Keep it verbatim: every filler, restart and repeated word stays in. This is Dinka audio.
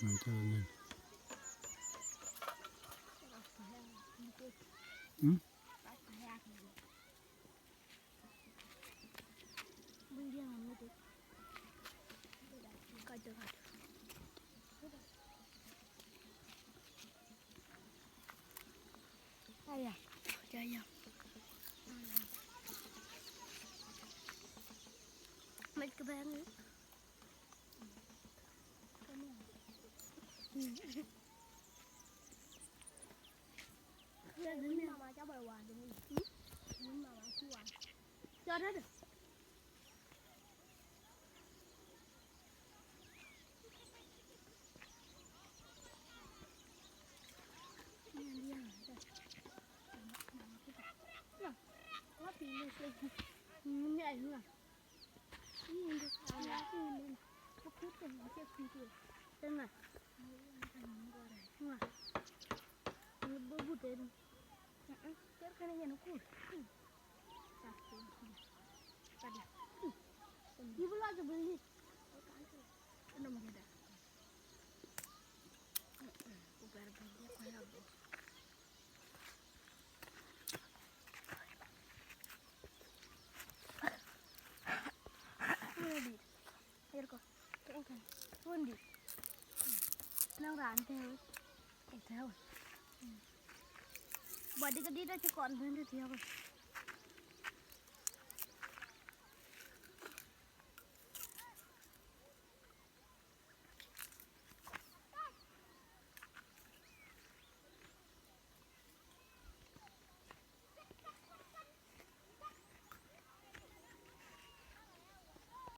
Ŋa cä nɛn? Hmm? Aya, aya. Mec kë bɛ̈n. Mama ca bɛ wan. Mama ci wan. Ca dada. Yer kɔ. Kɛn kɛn. Wun dït. Nɔŋ raan tëë wec. Ë tëë wec. Bɔ̈ dï ke dït acï kɔn bɛ̈n tëthiɔ̈k wec.